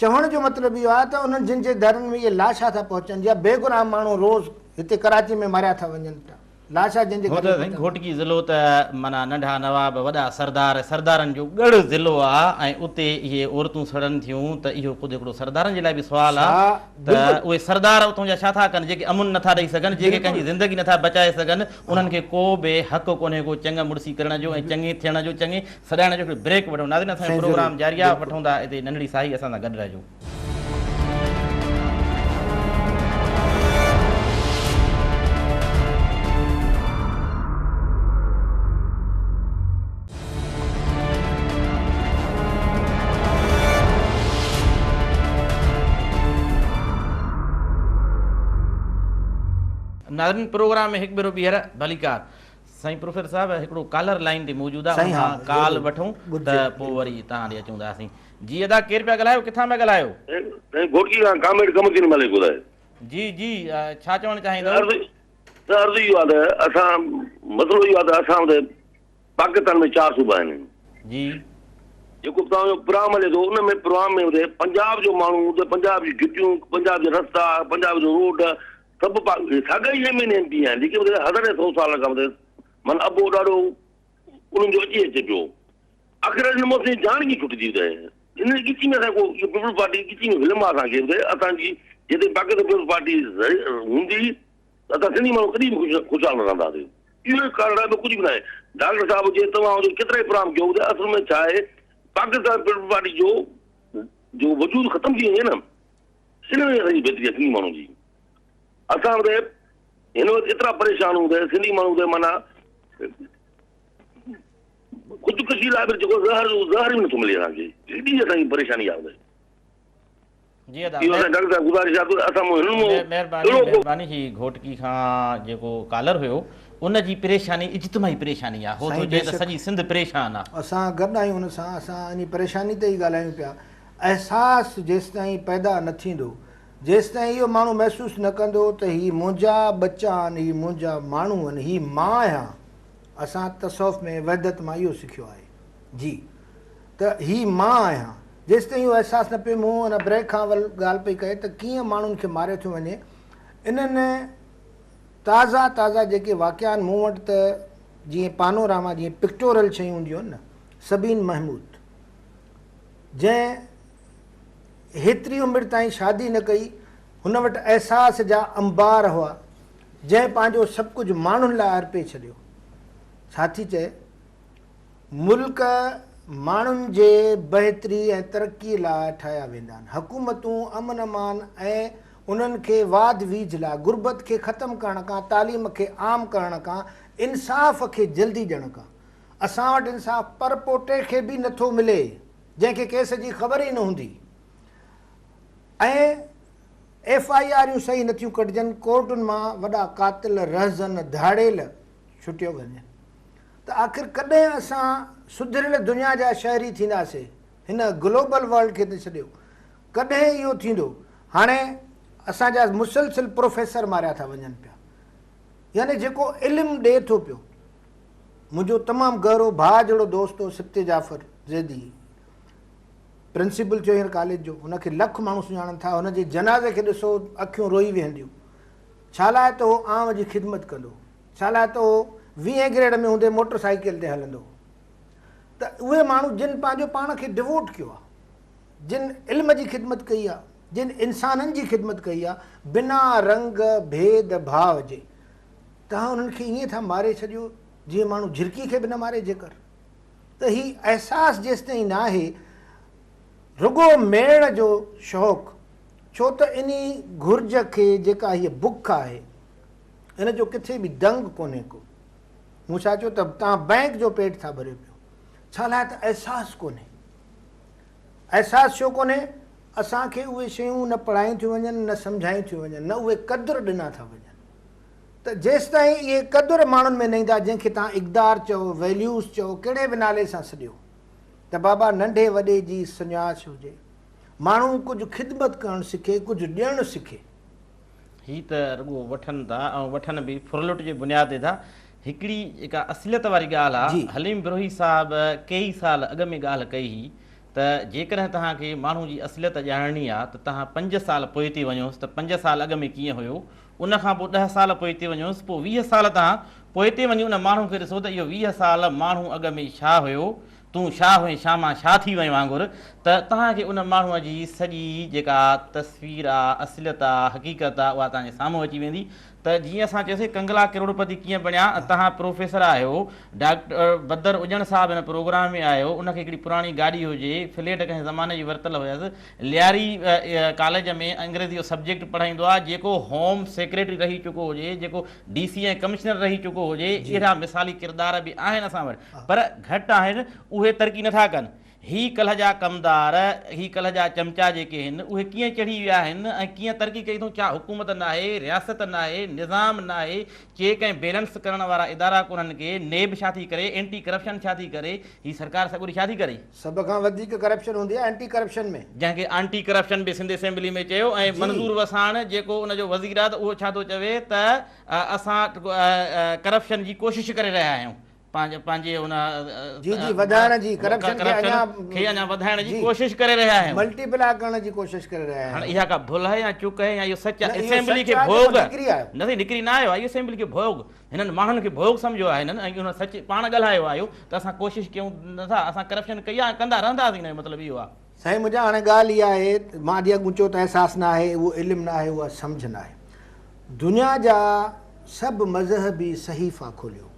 چوڻ جو مطلب اهو آهي ته انهن جن جي درن ۾ اهي لاشا ٿا پهچن يا بيگناهه ماڻهو روز هتي ڪراچي ۾ ماريا ٿا وڃن پيا لاشا جن جي هو گهر ته ۾ سائين پهچن ٿا. گهوٽڪي ضلعو ته معنيٰ ننڍا نواب وڏا سردار سردارن جو ڳڙهه ضلعو آ ۽ اتي اهي عورتون سڙن ٿيون ته اهو خود هڪڙو سردارن جي لاء به سوال آ ڇا ته بلڪل اهي سردار اتون جا ڇا ٿا ڪن جيڪي امن نٿا ڏئي سگهن جيڪي ڪنهن جي بلڪل زندگي نٿا بچائي سگهن انهن کي ڪو به حق ڪونهي ڪو چڱ مڙسي ڪرڻ جو ۽ چڱي ٿيڻ جو چڱي سڏائڻ جو هڪڙو بريڪ وٺون ناظرين اسان جو سائين ضرور پروگرام جاري آ بلڪل. وٺون ٿا هتي ننڍڙي ساهي اسان سان گڏ رهجو. ناظرين پروگرام ۾ هڪ ڀيرو ٻيهر ڀليڪار. سائين پروفيسر صاحب هڪڙو ڪالر لائين تي موجود آ ان سائين ها کان ڪال ضرور وٺون گهرجي ته پو بلڪل. وري توهان ڏي اچون ٿا سين. جي ادا ڪير پيا ڳالهايو ڪٿان پيا ڳالهايو. سائين گهوٽڪي کان ڪامريڊ قمر ملڪ ٻڌايو. جي جي ڇا چوڻ چاهيندو. عرض ته عرض اهو آ ته اسان مسئلو اهو آ ته اسان وٽ پاڪستان ۾ چار صوبا آهن. جي. جيڪو به توهان جو پروگرام هلي ٿو ان ۾ پروگرام ۾ اتي پنجاب جو ماڻهو اتي پنجاب جون جتيون پنجاب جا رستا پنجاب جو روڊ سڀ ساڳيا ئي ايم اين ايم پي آهن جيڪي مطلب هزارين سو سال کان مطلب معنيٰ ابو ڏاڏو انهن جو اچي اچي پيو آخر ان مان اسان جي جان ڪيئن ڇٽجي ٻڌائي ان ڳچي ۾ اسان ڪو اهو پيپلز پارٽي ڳچي ۾ فلم آهي اسان کي ٻڌائي اسان جي جيتائين پاڪستان پيپلز پارٽي هوندي ته اسان سنڌي ماڻهو ڪڏهن به خوش خوشحال نه رهنداسين اهو ئي ڪارڻ آهي ٻيو ڪجهه به ناهي ڊاڪٽر صاحب هجي توهان هجو ڪيترا ئي پروگرام ڪيو ٻڌائي اصل ۾ ڇا آهي پاڪستان پيپلز پارٽي جو جو وجود ختم ٿي وڃي نه ان ۾ اسان جي بهتري آهي سنڌي ماڻهن جي. اسان ٻڌايو هن وقت ايترا پريشان هوندا آهيون سنڌي ماڻهو ٻڌايو معنيٰ خودڪشي لاء به جيڪو زهر زهر به نٿو ملي اسان کي ايڏي اسان جي پريشاني آهي ٻڌايو. جي ادا اهو اسان ڊاڪٽر صاحب گذارش آهي ته اسان مون هنن مون مهرباني اهڙو ڪو مهرباني هي گهوٽڪي کان جيڪو ڪالر هيو ان جي پريشاني اجتماعي پريشاني آهي هو ٿو سائين چئي ته بيشڪ سڄي سنڌ پريشان آهي. اسان گڏ آهيون ان سان اسان انهي پريشاني تي ئي ڳالهايون پيا احساس جيستائين پيدا نه ٿيندو، جيستائين اهو ماڻهو محسوس نه ڪندو ته هي منهنجا ٻچا آهن، هي منهنجا ماڻهو آهن، هي مان آهيان، اسان تصوف ۾ وحدت مان اهو سکيو آهي جي ته هي مان آهيان، جيستائين اهو احساس نه پئي، مون ان بريڪ کان اول ڳالهه پئي ڪئي ته ڪيئن ماڻهن کي ماريو ٿيو وڃي، انهن تازا تازا جيڪي واقعا آهن مون وٽ ته جيئن پانوراما جيئن پڪٽورل شيون هونديون آهن نه، سبين محمود. جنهن هيتري عمر تائين شادي نه ڪئي، هن وٽ احساس جا انبار هئا، جنهن پنهنجو سڀ ڪجهه ماڻهن لاء ارپي ڇڏيو. ڇا ٿي چئي، ملڪ ماڻهن جي بهتري ۽ ترقي لاء ٺاهيا ويندا آهن. حڪومتون امن امان ۽ انهن کي واڌ ويجهه لاء، غربت کي ختم ڪرڻ کان، تعليم کي عام ڪرڻ کان، انصاف کي جلدي ڏيڻ کان. اسان وٽ انصاف پر پوٽي کي به نٿو ملي جنهن کي ڪيس جي خبر ئي نه هوندي ۽ ايف I آريون صحيح نٿيون ڪڍجن ڪورٽن مان وڏا قاتل رهزن ڌاڙيل ڇٽيو وڃن ته آخر ڪڏهن اسان سڌريل دنيا جا شهري ٿينداسي هن گلوبل ورلڊ کي ته ڇڏيو ڪڏهن اهو ٿيندو هاڻي اسان جا مسلسل پروفيسر ماريا ٿا وڃن پيا. يعني جيڪو علم ڏئي ٿو پيو. منهنجو تمام گهرو ڀاء جهڙو دوست هو سبط جعفر زيدي، پرنسپل ٿيو هينئر ڪاليج جو، هن کي لک ماڻهو سڃاڻن ٿا، هن جي جنازي کي ڏسو اکيون روئي ويهنديون، ڇا لاء ته هو عام جي خدمت ڪندو هو، ڇا لاء ته هو ويهين گريڊ ۾ هوندي موٽر سائيڪل تي هلندو هو. ته اهي ماڻهو جن پنهنجو پاڻ کي ڊووٽ ڪيو آهي، جن علم جي خدمت ڪئي آهي، جن انسانن جي خدمت ڪئي آهي، بنا رنگ ڀيد ڀاء جي، توهان انهن کي ائين ٿا ماري ڇڏيو جيئن ماڻهو جهرڪي کي به نه ماري جيڪر. ته هي احساس جيستائين ناهي رڳو ميڙ جو شوق، ڇو ته انهي گهرج کي جيڪا هيء بک آهي، ان جو ڪٿي به دنگ ڪونهي ڪو. مون ڇا چيو ته توهان بئنڪ جو پيٽ ٿا ڀريو پيو، ڇا لاء ته احساس ڪونهي. احساس ڇو ڪونهي؟ اسان کي اهي شيون نه پڙهايون ٿيون وڃن، نه سمجهايون ٿيون وڃن، نه اهي قدر ڏنا ٿا وڃن. ته جيستائين اهي قدر ماڻهن ۾ نه ايندا، جنهن کي توهان اقدار چئو، ويليوز چئو، ڪهڙي به نالي سان سڏيو، ته بابا ننڍي وڏي جي سڃاڇ هجي، ماڻهو ڪجهه خدمت ڪرڻ سکي، ڪجهه ڏيڻ سکي. هي ته رڳو وٺن ٿا ۽ وٺن به ڦرلٽ جي بنياد تي ٿا. هڪڙي جيڪا اصليت واري ڳالهه آ، حليم بروهي صاحب ڪيئي سال اڳ ۾ ڳالهه ڪئي هئي ته جيڪڏهن توهان کي ماڻهو جي اصليت ڄاڻڻي آ ته توهان پنج سال پوئتي وڃوس ته پنج سال اڳ ۾ ڪيئن هيو، ان کان پوء ڏهه سال پوئتي وڃوس، پوء 20 سال توهان پوئتي وڃي ان ماڻهو کي ڏسو ته اهو 20 سال ماڻهو اڳ ۾ ڇا هيو، تون ڇا هئين ڇا مان ڇا ٿي وئين وانگر ته توهان کي ان ماڻهوء جي سڄي جيڪا تصوير آ، اصليت آ، حقيقت آ اها توهان جي سامهون اچي ويندي ته جيئن اسان چيوسين ڪنگلا ڪروڙپتي ڪيئن بڻيا توهان پروفيسر آهيو ڊاڪٽر بدر اڄڻ صاحب هن پروگرام ۾ آيو ان کي هڪڙي پراڻي گاڏي هجي فليٽ ڪنهن زماني جي ورتل هيس لياري ڪاليج ۾ انگريزي جو سبجيڪٽ پڙهائيندو آهي جيڪو هوم سيڪريٽري رهي چڪو هجي جيڪو ڊي سي ۽ ڪمشنر رهي چڪو هجي اهڙا مثالي ڪردار به آهن اسان وٽ پر گهٽ آهن اهي ترقي نٿا ڪن هي ڪلهه جا ڪمدار، هي ڪلهه جا چمچا جيڪي هن، اهي ڪيئن چڙهي ويا آهن ۽ ڪيئن ترقي ڪئي اٿئون؟ ڇا حڪومت ناهي، رياست ناهي، نظام ناهي، چيڪ ۽ بيلنس ڪرڻ وارا ادارا ڪونهن ڪي، نيب ڇا ٿي ڪري، اينٽي ڪرپشن ڇا ٿي ڪري، هي سرڪار سڳوري ڇا ٿي ڪري؟ سڀ کان وڌيڪ ڪرپشن هوندي آهي اينٽي ڪرپشن ۾. جنهن کي آنٽي ڪرپشن به سنڌ اسيمبلي ۾ چيو ۽ منظور وساڻ جيڪو ان جو وزير آهي ته اهو ڇا ٿو چوي ته اسان ڪرپشن جي ڪوشش ڪري رهيا آهيون. پنهنجي ان جي جي وڌائڻ جي ڪرپشن کي اڃا کي اڃا وڌائڻ جي ڪوشش ڪري رهيا آهيون ملٽي پلاء ڪرڻ جي ڪوشش ڪري رهيا آهيون. هاڻي اها ڪا ڀل آهي يا چڪ آهي يا اهو سچ آهي اسيمبلي کي ڀوڳ نه سائين نڪري نه آيو آهي اسيمبلي کي ڀوڳ هنن ماڻهن کي ڀوڳ سمجهيو آهي هنن ۽ ان سچ پاڻ ڳالهايو آهي ته اسان ڪوشش ڪيون نٿا اسان ڪرپشن ڪئي آهي ڪندا رهنداسين ان جو مطلب اهو آهي. سائين منهنجا هاڻي ڳالهه اها آهي ته مان جيئن اڳ چيو ته احساس نه آهي اهو علم نه آهي اها سمجهه نه آهي دنيا جا سڀ مذهبي صحيفا کوليو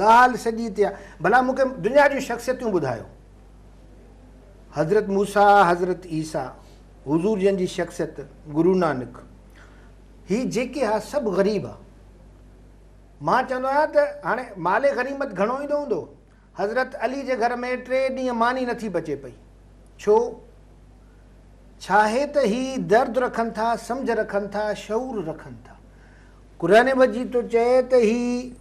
ڳالهه سڄي تي آ. ڀلا مون کي دنيا جون شخصيتون ٻڌايو. حضرت موسيٰ، حضرت عيسيٰ، حضور جن جي شخصيت، گرو نانڪ، هي جيڪي ها سڀ غريب ها. مان چوندو آهيان ته هاڻي مال غنيمت گهڻو ايندو هوندو. حضرت علي جي گهر ۾ ٽي ڏينهن ماني نٿي بچي پئي. ڇو؟ ڇاهي ته هي درد رکن ٿا، سمجهه رکن ٿا، شعور رکن ٿا. قرآن مجيد ٿو چئي ته هي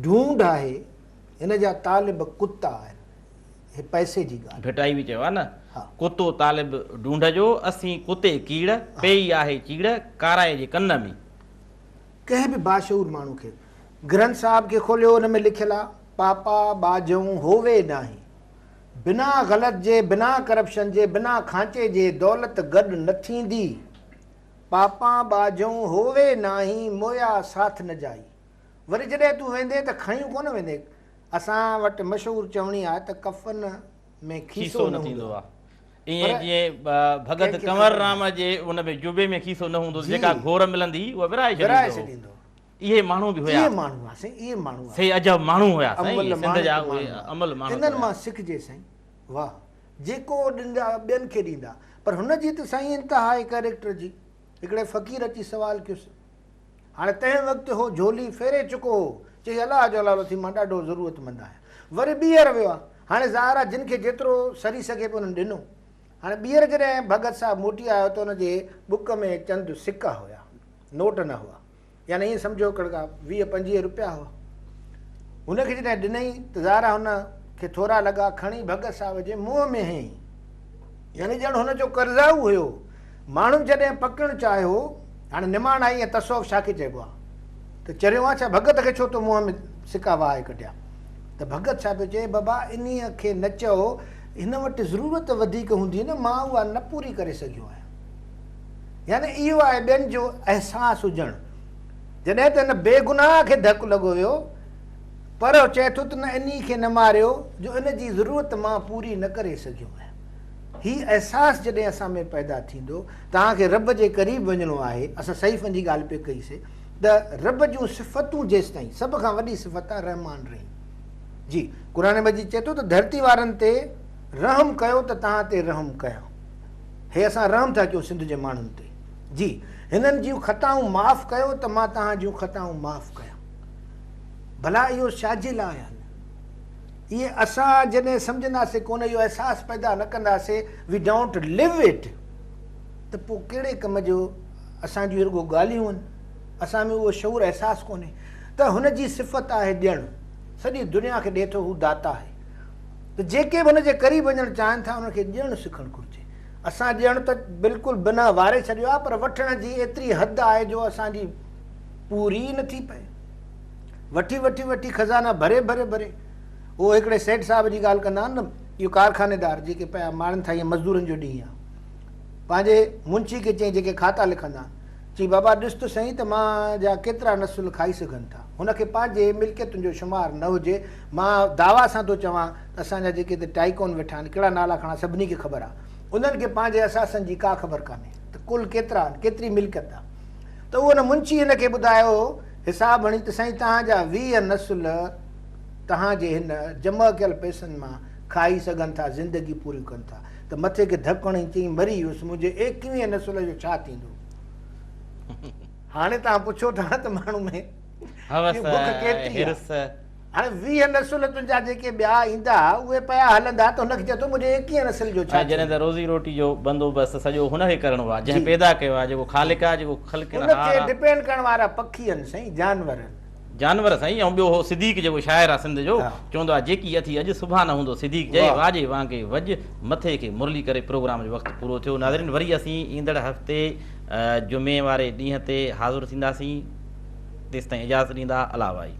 ڍونڍ آهي، هن جا طالب ڪتا آهن. هي پئسي جي ڳالهه. ڀٽائي به چيو آهي نه، ڪتو طالب ڍونڍ جو، اسين ڪتي ڪيڙ، پيئي آهي چيڙ، ڪارائي جي ڪن ۾. ڪنهن به باشعور ماڻهو کي گرنٿ صاحب کي کوليو ان ۾ لکيل آ پاپا ٻاجهون هووي ناهي بنا غلط جي بنا ڪرپشن جي بنا کانچي جي دولت گڏ نه ٿيندي پاپان ٻاجهون هووي ناهي مويا ساٿ نه جائي وري جڏهن تون ويندين ته کڻيون ڪونه ويندين اسان وٽ مشهور چوڻي آهي ته ڪفن ۾ کيسو نه ٿيندو آ ائين جيئن ڀڳت ڪنور رام جي ان ۾ جبي ۾ کيسو نه هوندو جيڪا گهور ملندي هئي اها ورهائي ڇڏيندو هو. اهي ماڻهو به هيا. اهي ماڻهو هئا سائين اهي ماڻهو هئا. سي عجب ماڻهو هيا سائين سنڌ جا اهي املهه ماڻهو. انهن مان سکجي سائين واهه جيڪو ڏيندا ٻين کي ڏيندا پر هن جي ته سائين انتها آهي ڪيريڪٽر جي. هڪڙي فقير اچي سوال ڪيس. هاڻي تنهن وقت هو جهولي ڦيري چڪو هو. چيائين الله جو حلالو ٿي مان ڏاڍو ضرورت مند آهيان. وري ٻيهر ويو آهي. هاڻي ظاهر آهي جن کي جيترو سري سگهي پيو انهن ڏنو. هاڻي ٻيهر جڏهن ڀڳت صاحب موٽي آيو ته ان جي ٻڪ ۾ چند سڪا هيا، نوٽ نه هئا. يعني ائين سمجهو ڪڙڪا 20 25 روپيا هئا. هن کي جڏهن ڏنائين ته ظاهر آهي هن کي ٿورا لڳا، کڻي ڀڳت صاحب جي منهن ۾ هنيائين. يعني ڄڻ هن جو قرضائو هيو. ماڻهن جڏهن پڪڙڻ چاهيو، هاڻي نماڻائي ۽ تصوف ڇا کي چئبو آهي؟ ته چريو آن ڇا ڀڳت کي ڇو تو منهن ۾ سڪا وهائي ڪڍيا؟ ته ڀڳت ڇا پيو چئي بابا انهيء کي نه چئو هن وٽ ضرورت وڌيڪ هوندي نه مان اها نه پوري ڪري سگهيو آهيان. يعني اهو آهي ٻين جو احساس هجڻ. جڏهن ته هن بيگناهه کي ڌڪ لڳو ويو پر چئي ٿو ته نه انهي کي نه ماريو جو ان جي ضرورت مان پوري نه ڪري سگهيو آهيان. هي احساس جڏهن اسان ۾ پيدا ٿيندو، توهان کي رب جي قريب وڃڻو آهي، اسان صحيفن جي ڳالهه پئي ڪئي سي ته رب جون صفتون جيستائين، سڀ کان وڏي صفت آهي رحمان رحيم. جي قرآن مجيد چئي ٿو ته ڌرتي وارن تي رحم ڪيو ته توهان تي رحم ڪيان. هي اسان رحم ٿا ڪيون سنڌ جي ماڻهن تي. جي هنن جون خطائون معاف ڪيو ته مان توهان جون خطائون معاف ڪيان. ڀلا اهو ڇا جي لاء آهن؟ اهي اسان جڏهن سمجهنداسين ڪونه، اهو احساس پيدا نه ڪنداسين، We don't live it، ته پوء ڪهڙي ڪم جو اسان جون رڳو ڳالهيون آهن، اسان ۾ اهو شعور احساس ڪونهي ته هن جي صفت آهي ڏيڻ، سڄي دنيا کي ڏئي ٿو، هو داتا آهي ته جيڪي به هن جي قريب وڃڻ چاهين ٿا انهن کي ڏيڻ سکڻ گهرجي. اسان ڏيڻ ته بلڪل بنهه واري ڇڏيو آهي پر وٺڻ جي ايتري حد آهي جو اسان جي پوري ئي نٿي پئي. وٺي وٺي وٺي خزانا ڀري ڀري ڀري. اهو هڪڙي سيٺ صاحب جي ڳالهه ڪندا آهن نه، اهو ڪارخانيدار جيڪي پيا ماڻين ٿا ائين مزدورن جو ڏينهن آهي. پنهنجي منشي کي چيائين جيڪي کاتا لکندا آهن. چي بابا ڏس ته سهين ته مان جا ڪيترا نسل کائي سگهن ٿا. هن کي پنهنجي ملڪيتن جو شمار نه هجي. مان دعويٰ سان ٿو چوان ته اسان جا جيڪي هتي ٽائيڪون ويٺا آهن، ڪهڙا نالا کڻان سڀني کي خبر آهي. انهن کي پنهنجي اثاثن جي ڪا خبر ڪانهي ته ڪل ڪيترا آهن، ڪيتري ملڪيت آهي. ته اهو ان منشي هن کي ٻڌايو حساب هڻي ته سائين توهان جا 20 نسل توهان جي هن جمع ڪيل پئسن مان کائي سگهن ٿا، زندگي پوريون ڪن ٿا. ته مٿي کي ڌڪ هڻي چيائين مري ويس، منهنجي ايڪويهين نسل جو ڇا ٿيندو؟ هاڻي توهان پڇو ٿا ته ماڻهو ۾ هوس بک ڪيتري آهي. حرص. هاڻي 20 نسل تنهنجا جيڪي ٻيا ايندا اهي پيا هلندا ته هن کي چئي ٿو منهنجي ايڪيهين نسل جو ڇا ۽ جڏهن ته ٿيندو؟ روزي روٽي جو بندوبست سڄو هن کي ڪرڻو آهي جنهن پيدا ڪيو آهي جيڪو خالق آهي جيڪو خلقڻهار ان تي آهي. ڊپينڊ ڪرڻ وارا پکي آهن سائين جانور آهن. جانور سائين ۽ ٻيو هو صديق جيڪو شاعر آهي سنڌ جو چوندو آهي جيڪي اٿي اڄ سڀان نه هوندو صديق چئي واڄي وانگي وڄ مٿي کي مرلي ڪري پروگرام جو وقت پورو ٿيو ناظرين وري اسين ايندڙ هفتي جمعي واري ڏينهن تي حاضر ٿينداسين تيستائين اجازت ڏيندا الله وائي.